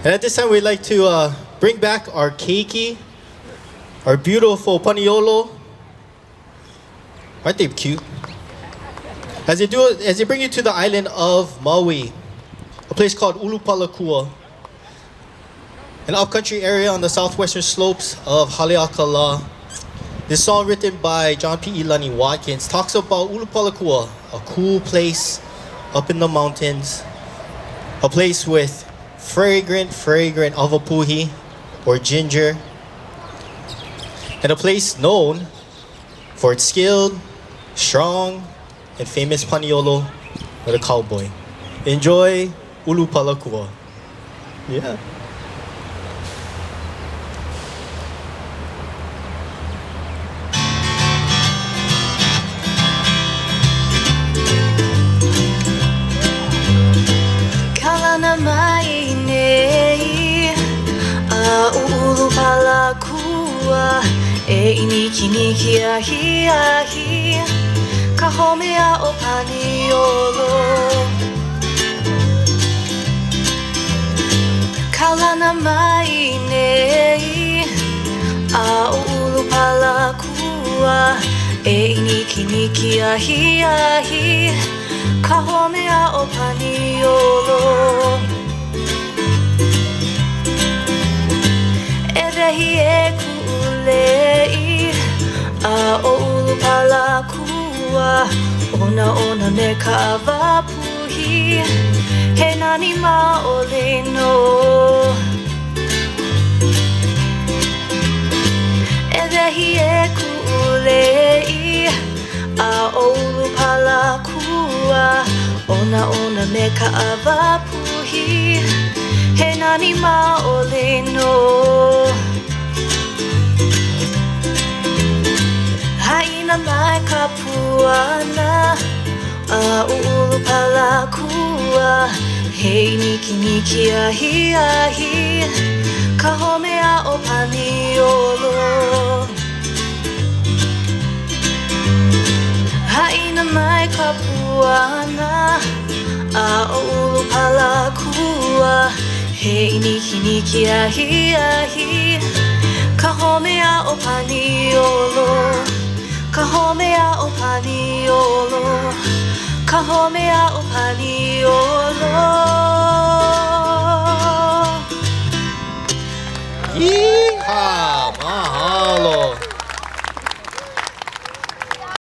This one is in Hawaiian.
And at this time, we'd like to bring back our keiki, our beautiful paniolo. Aren't they cute? As they do, as they bring you to the island of Maui, a place called Ulupalakua, an upcountry area on the southwestern slopes of Haleakala. This song, written by John Pi'ilani Watkins, talks about Ulupalakua, a cool place up in the mountains, a place with fragrant, fragrant awapuhi or ginger, and a place known for its skilled, strong, and famous paniolo, or the cowboy. Enjoy Ulupalakua. Yeah. Kalana mai nei a ulu palakua e inikiniki ahi ahi ka home a o paniolo. Kalana mai nei a ulu palakua e inikiniki ahi ahi ka home a o paniolo. E wehi e ku'ulei a o ulu palakua ona ona me ka awapuhi he nani maoli no. E wehi e ku'ulei a o ulu palakua ona ona me ka awapuhi he nani maoli no. Haina mai ka puana a ulu palakua he nikiniki ahi ahi ka home a o paniolo. Haina mai ka puana a ulu palakua he nikiniki ahi ahi ka home a o paniolo. Ka home a o paniolo, ka home a o paniolo.